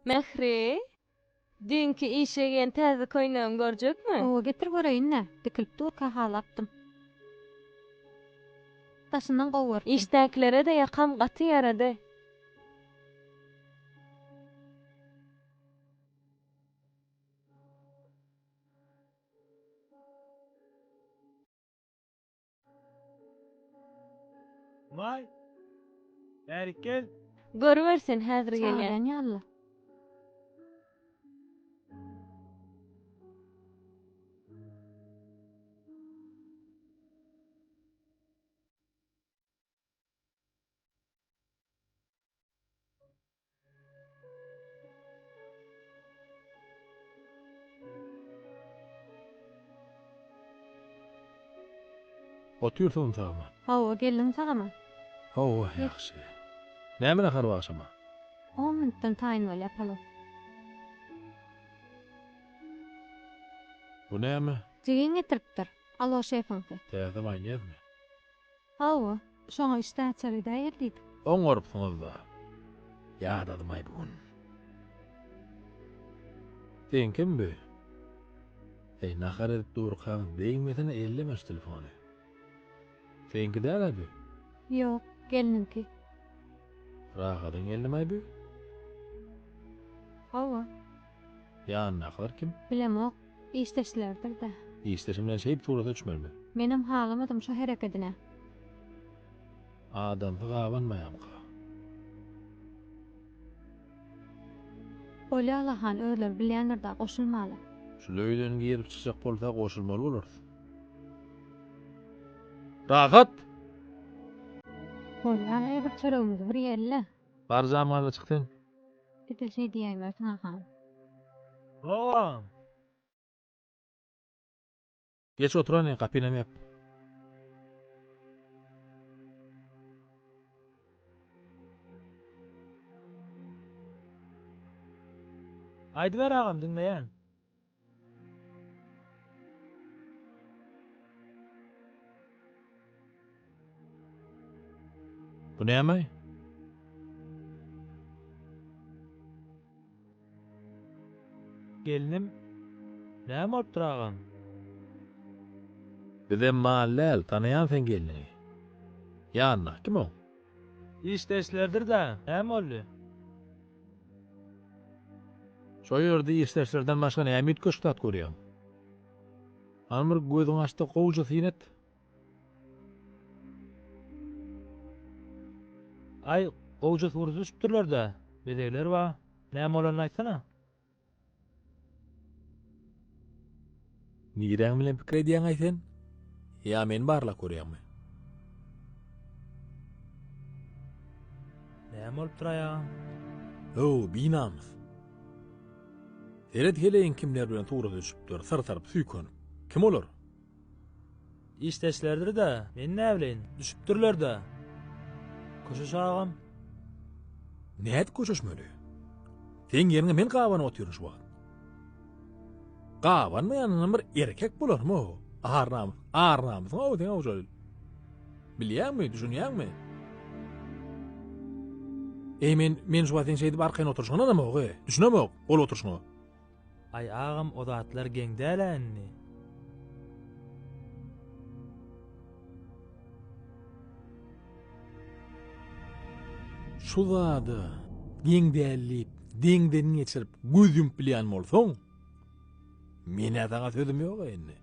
Mähri, düýnki işe geýen täze köýnegiňi görjekmi? Hawa, getir göreýin-dä. Dikilip durka halapdym. Daşyndan gowy görüpdim. Işdäkilere-de ýakam gaty ýarady. Humaý! Bärik gel! Görüber sen, häzir gelýän. Çagyrýan ýaly-la. Otyrsyň sagman. Hawa, geldiň sagama. Hawa, ýagşy. Näme nahar bu agşama? On minutdan taýyn bolýar palaw. Bu näme? Jigiň getiripdir. Alo şefiňki. Täze maýonezmi? Hawa, şoňa işdäaçar edäýeli diýdik. Oňarypsyňyz-da. Ýadadym-aý bu gün. Seňkimi bu? Eý, nahar edip durkaň degmesene elleme şu telefony. Seňki däl-ä bu? Ýok, gelniňki. Rahadyň gelnimi-aý bu? Hawa. Ýanyndakylar kim? Bilemok. Işdeşlerdir-dä. Işdeşim bilen şeýdip surata düşmelimi? Menem halamadym şo herekedine. Adamsy gabanmaýamyka? Bolýa Alahan özleri bilýändir-dä goşulmaly. Şul öýden girip çykjak bolsa goşulmaly bolarys. Rahat! Bolýa bir çöregimizi bir iýeli-le. Bar jamgala çyk sen. Edil şeý diýäýmersiň agam. Agam. Geç otur hany, gapynam ýap. Aýdyber agam, diňleýän. Bu näme? Gelnim, näme bolupdyr agam? Bizem mal däl, tanaýan seň gelniňi. Ýanyndaky kim oň? Işdeşlerdir-dä, näme boldy? Şo ýerde işdeşlerden başga näme üýtgeşik zat görýäň? Hany bir gözüňi aç-da gowuja syn et. Aý, gowuja surata düşüpdirler-dä. Bezegler bar. Näme bolanyny aýtsana. Niräň bilen pikir edýäň-aý sen? Ýa meni barlap görýäňmi? Näme bolupdyr aýagam? Öw, binamys. Seret heleýiň kimler bilen surata düşüpdir, syrtaryp, süýkenip. Kim olar? Işdeşlerdir-dä, men näbileýin, düşüpdirler-dä. Köşeş agam. Nädip köşeşmeli? Seň ýeriňe men gabanyp otyryn şu wagt. Gabanmaýanynam bir erkek bolarmy-ow? Ar-namys, ar-namysyň-ow seň-ow şol. Bilýäňmi, düşünýäňmi? Eý, men, men şu wagt seň şeýdip arkaýyn oturyşyňa ynanamok-e. Düşünemok, ol oturyşyňa. Aý agam o zatlar geň dälä indi. Şu zada geň däl diýip, deňden geçirip, göz ýumup bilýän bolsaň, men-ä saňa sözüm ýog-a indi.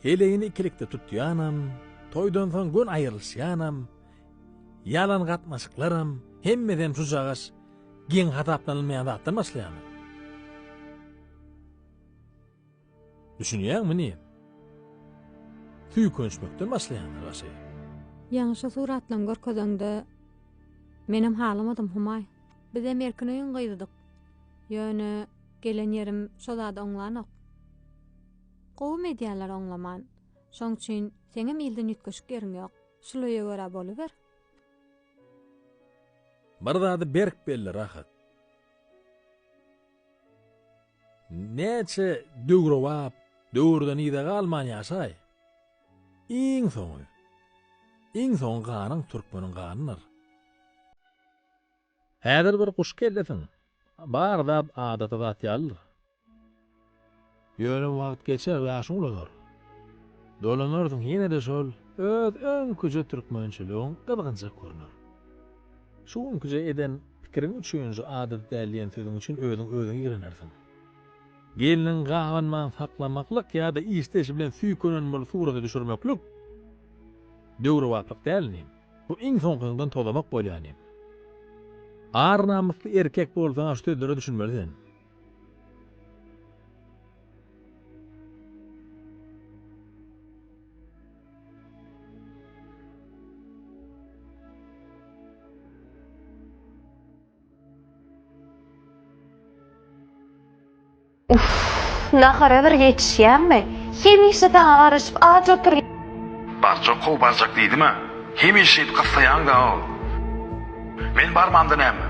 Heleýini ikilikde tutýanam, toýdan soň gön aýrylyşýanam, ýalan gatnaşyklaram, hemmesem şujagaş geň hasaplanylmaýan zatdan başlaýandyr. Düşünýäňmi inim? Süýkenişmekden başlaýandyr başy. Ýaňy şo suratlaryňy görkezeňde menem halamadym Humaý. Bizem erkin öýüň gyzydyk. Ýöne gelen ýerim şo zady oňlanok. Gowumy edýärler oňlaman. Şoň üçin seňem ilden üýtgeşik ýeriň ýok. Şul öýe görä boluber. Bir zady berk belle Rahat. Näçe döwrebap, döwürden yza galman ýaşaý. Iň soňy, iň soňy ganyň türkmeniň ganydyr. Häzir bir guş kellesiň. Bar zat adaty zat ýalydyr. Ýöne wagt geçer, ýaşyň ulalar. Dolanarsyň ýene-de şol öz öňküje türkmençiligiň gyzgynjak görner. Şu günküje eden pikiriň üçin şu adaty däl diýen sözüň üçin özüň özüňi ýigrenersiň. Gelniň gabanman saklamaklyk ýa-da işdeşi bilen süýkenen bolup surata düşürmeklik döwrebaplyk däl inim. Bu iň soňkyňdan tozamak bolýa inim. Ar-namysly erkek bolsaň-a şu sözlere düşünmeli sen. Uff, nahara bir ýetişýäňmi? Hemişe saňa garaşyp aç otyrýan. Barjak how barjak diýdim-ä. Hemişe şeýdip gyssaýaň-da-ow. Men barmamda näme?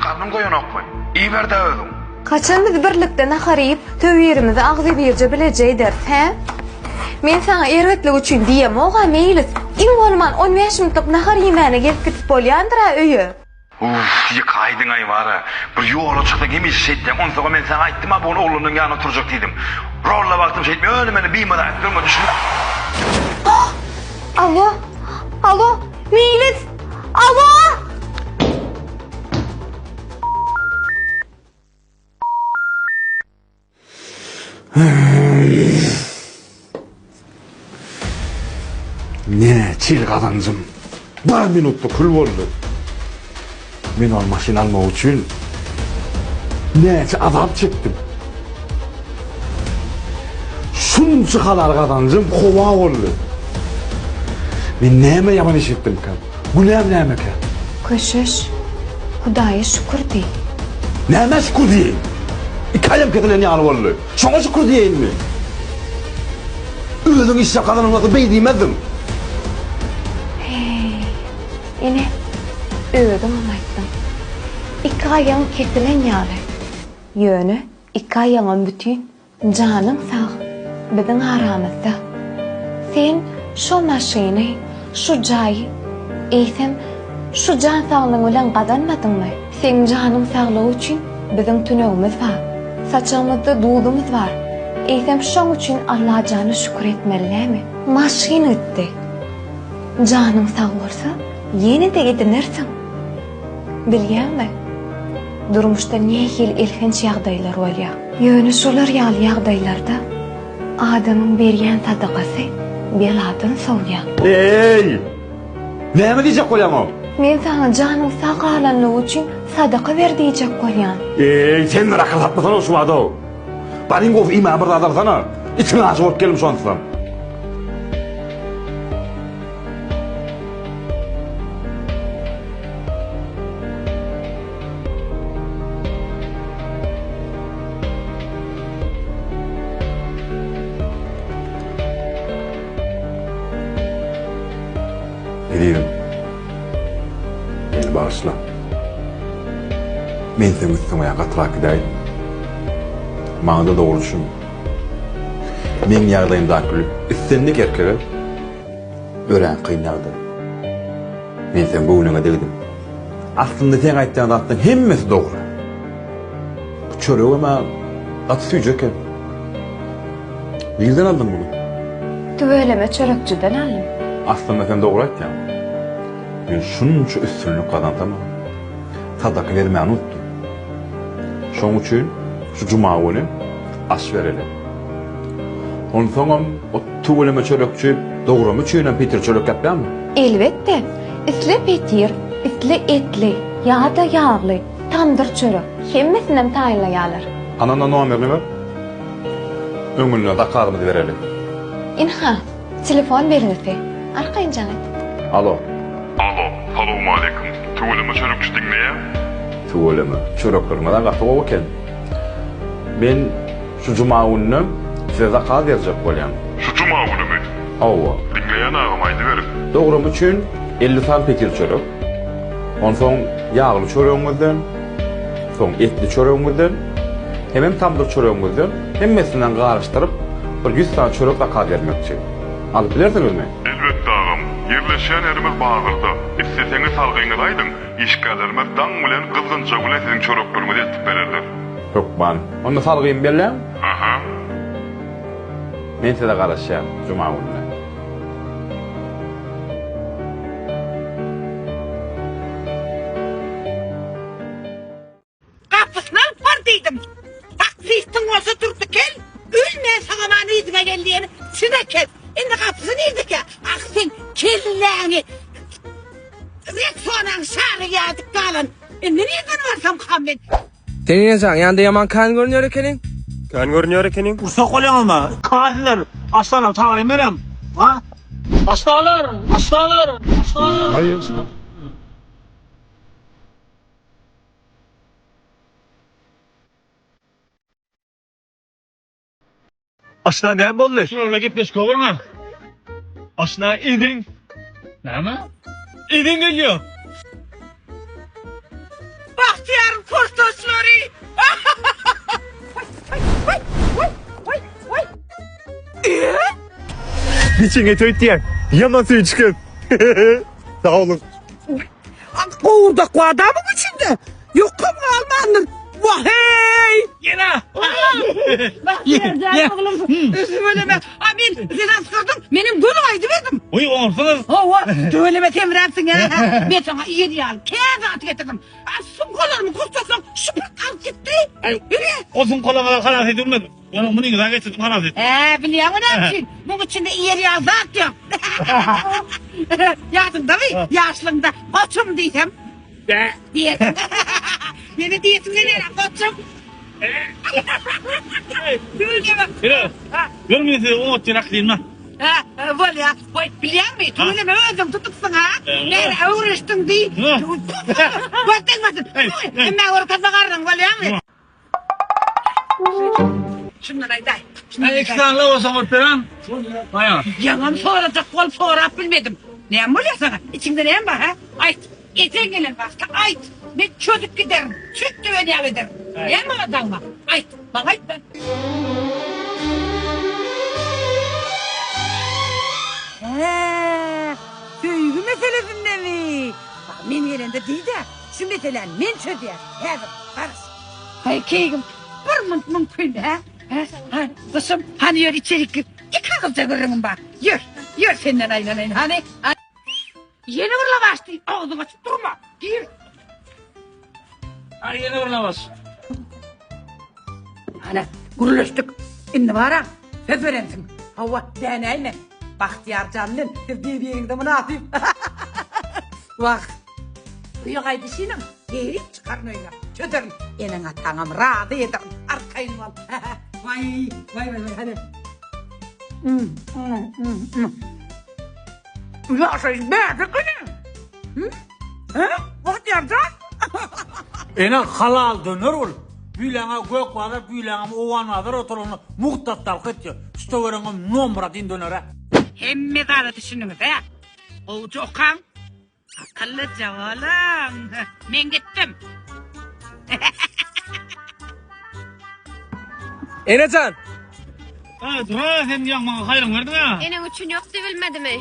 Garnyň doýanokmy? Iýiber-dä özüň. Haçan biz birlikde nahar iýip, töwirimizi agzybirje bileje ederis, hä? Men saňa erbetlik üçin diýemog-a, Meýlis. Iň bolman on bäş minutlyk nahar iýmäne gelip gidip bolýandyr-a öýe. Uff, ýykaýdyň-aý wara. Bir ýola çyksaň hemişe şeýtýäň. Onsoňam men saňa aýtdym-a bu gün oglanlaryň ýanynda oturjak diýdim. Rolla wagtym şeýtme, ýöne meni bimaza edip durma, düşün. Alo, alo, Meýlis, alo! Näçe ýyl gazanjym bir minutda kül boldy. Men ol maşyn almak üçin näçe azap çekdim. Şunça halal gazanjym howa boldy. Men näme ýaman iş etdimkäm? Günäm nämekä? Köşeş, Hudaýa şükür diý. Nämä şükür diýeýin? Iki aýam kesilen ýaly boldy. Şoňa şükür diýeýinmi? Özüň işläp gazanan bolsa beý diýmezdiň. Heý, ine, özüňem aýtdyň. Iki aýagyň kesilen ýaly. Ýöne iki aýagyňam bütin. Janyň sag, biziň aramyzda. Sen şo maşyny, şu jaýy, eýsem, şu jan saglygyň bilen gazanmadyňmy? Seň janyň saglygy üçin biziň tünegimiz bar, saçagymyzda duzumyz bar. Eýsem, şoň üçin Allajana şükür etmeli dämi? Maşyn gitdi. Janyň sag bolsa, ýene-de edinersiň. Bilýäňmi, durmuşda nähili elhenç ýagdaýlar bolýar. Ýöne şolar ýaly ýagdaýlarda adamyň berýän sadakasy beladan sowýar. Eý! Näme diýjek bolýaň-ow? Men saňa janyň sag galanlygy üçin sadaka ber diýjek bolýan. Eý, sen bir akyl satmasana şu bada-ow. Baryň gowsy iýmäge bir zat alsana. Içiň ajy bolup geldim şonsuzam. Ezizim, meni bagyşla. Men seň üstüňe gatyrak gidäýdim. Maňa-da dogry düşün. Meň ýagdaýymdaky islendik erkege Örän kyn ýagdaý. Men seň göwnüňe degdim. Aslynda seň aýtýan zatlaryň hemmesi dogry. Bu çöregem-ä gaty süýji eken. Nirden aldyň muny? Tüweleme çörekçiden aldym. Aslynda sen dogry aýtýaň. Men şunça üstünlik gazansamam, sadaka bermäni unutdym. Şoň üçin şu juma güni aş bereli. Onsoňam o tüweleme çörekçi dogramy üçinem petir çörek ýapýarmy? Elbetde, isle petir, isle etli ýa-da ýagly tamdyr çörek, hemmesinem taýynlaýarlar. Hany onda nomerini ber. Öňünden zakazymyzy bereli. Ynha, telefon belgisi. Arkaýyn jaň et. Alo. Alo, salowmaleýkim. Tüweleme çörekçi diňleýän. Tüweleme, çörekleriňiz-ä gaty gowy eken. Men şu juma gününe size zakaz berjek bolýan. Şu juma günümi? Hawa. Diňleýän agam aýdyberiň. Dogrum üçin 50 sany petir çörek. Onsoň ýagly çöregiňizden, soň etli çöregiňizden, hemem tamdyr çöregiňizden hemmesinden garyşdyryp bir ýüz sany çörek zakaz bermekçi. Alyp bilersiňizmi? Elbetde agam. Ýerleşýän ýerimiz Bagyrda. Isleseňiz salgyňyzy aýdyň, işgärlerimiz daň bilen gyzgynja bilen siziň çörekleriňizi eltip bererler. Hökman. Onda salgymy belläň. Aha. Men size garaşýan juma gününe. Gapysyny alyp bar diýdim. Taksistiň bolsa Durdy kel, ölmän sag-aman yzyňa gel diýeni çyn eken. Indi gapysy nirdekä? Ah sen kelläňi Reksonaň şary ýadyp galan. Indi nirden barsamkam men? Sen enejaň ýanynda ýaman kän görünýär ekeniň. Kän görünýär ekeniň. Ursak bolýaňyzmy? Kafirler! Aslanam tagrym berem. Ha? Aslanlar! Aslanlar! Aslanlar! Aşna näme boldy? Şularla gepleşik bolma. Aşna edin. Näme? Edin gelýär. Bagtyýaryň kursdaşlary! Niçin et öýtýän? Ýaman süýçgin. Sag boluň. Gowurdak bar da muň içinde. Ýokam galmandyr. Wah-eý! Ýene! Bagtyýar oglum, tüweleme. A men sen asgyrdyň, menem göni aýdyberdim. Oý, oňarsyňyz. Hawa, tüweleme semräpsiň-ä. Men saňa iýer ýaly kän zat getirdim. A sumkalarymy kursdaşlaň şypyrt alyp gitdi. Aý, o sumkalaňyza halas edilmedi. Ýöne muny yza getirdim halas etdim. Hä, bilýäňmi näme üçin? Muň içinde iýer ýaly zat ýok. Ýadyňdamy, ýaşlygyňda goçum diýsem, bä diýerdiň. Ýene diýesiň gelýär, goçum. Ýöne, ýör men sizi oňat ýere äkideyinmi? Hä, bolýa. Goý, bilýäňmi, tüweleme özüň tutupsyň-a. Bäri öwreşdiň diý. Göz degmesin. Hemmä görkezme garryň, bolýamy? Şundan aýdaý. Şundan iki sany lawasam bolup beren. Aýa. Ýaňam sorajak bolup sorap bilmedim. Näme bolýar saňa? Içiňde näme bar, hä? Aýt. Esen gelen wagty aýt. Men çözüp giderin. Süt düwen ýaly ederin. Näme maňa daňma? Aýt. Maňa aýt. Hä, söýgi meselesindemi? Men gelende diý-de, şu meseläni men çözýän. Häzir, garaş. Haý, keýgim, bir munt mümkin, hä? Hä, hany, gyşym, hany ýör içerik gir. Iki agyzja gürrüňim bar. Ýör, ýör senden aýlanaýyn, hany. Ýene bir lawaş diý, agzyňy açyp durma. Gir. Hany ýene bir lawaş. Hany, gürleşdik. Indi bar-a, söz berensiň. Hawa, dänäýme. Bagtyýar jan bilen siz bir-biriňize mynasyp. Wah. Öýe gaýdyşynam girip çykaryn öýüňe. Çözerin. Eneň-ataňam razy ederin. Arkaýyn bol. Waý, waý, waý, waý, hany. Ýaşaýyş bärde gyny. Hä? Bagtyýar jan? Ene halal döner ol. Büýläňe gök bazar, büýläňem owgan bazar oturanda mugt datdalka etýär. Şu töweregiňem nomer adin dönere. Hemme zada düşündiňiz-ä? Gowuja okaň. Akyllyja boluň. Men gitdim. Enejan! Ha, dura sen ýaň maňa haýryň berdiň-ä. Eneň üçin ýok diýbilmedimi?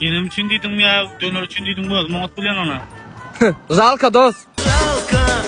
Enem üçin diýdiňmi ýa döner üçin diýdiňmi özüm oňat bilýän ony. Žalka dos. Žalka.